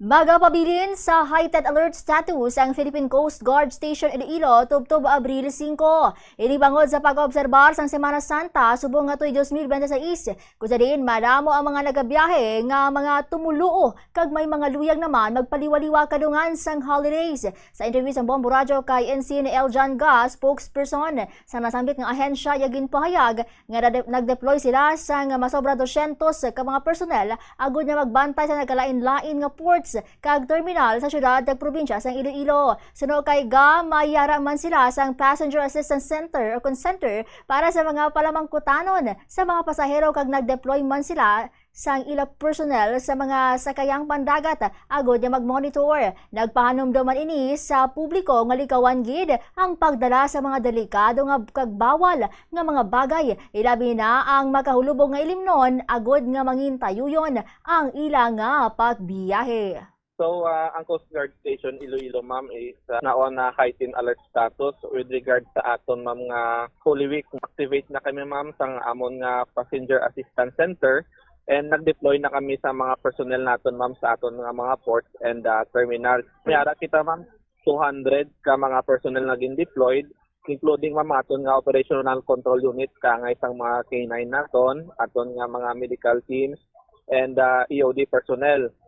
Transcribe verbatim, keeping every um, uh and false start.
Magapabilin sa heightened alert status ang Philippine Coast Guard Station Iloilo tubtob Abril singko. Ini bangod sa pag-obserbar sang Semana Santa subong nga tuig dos mil bente seis, kung sa diin madamo ang mga nagabiyahe nga mga tumuluo kag may mga luyag naman magpaliwaliwa kadungan sang holidays. Sa interview sang Bombo Radyo kay Ensign Eljan Ga, spokesperson sang nasambit nga ahensya, iya ginpahayag nga nade-, nag-deploy sila sang masobra dosyentos ka mga personnel agud nga magbantay sa nagkalain-lain nga ports kag terminal sa siyudad kag probinsya sang Iloilo. Suno kay Ga, may yara man sila sang Passenger Assistance Center o call center para sa mga palamangkutanon sa mga pasahero, kag nag-deploy man sila sang ila personnel sa mga sakayang pandagat agud nga mag-monitor. Nagpahanumdom man ini sa publiko nga likawan gid ang pagdala sa mga delikado nga kag bawal nga mga bagay, ilabi na ang makahulubog nga ilimnon, agud nga mangin tayuyon ang ila nga pagbiyahe. So, ah, ang Coast Guard Station Iloilo, ma'am, is, ah, naon na heightened alert status with regard sa aton, ma'am, nga Holy Week. Activate na kami, ma'am, sang amon nga Passenger Assistance Center, and nag-deploy na kami sa mga personnel naton, ma'am, sa aton nga mga ports and, ah, terminals. May ara kita, ma'am, two hundred ka mga personnel nga gin-deployed, including, ma'am, aton nga operational control unit, kaangay sang mga K nine naton, aton nga mga medical teams, and, ah, E O D personnel.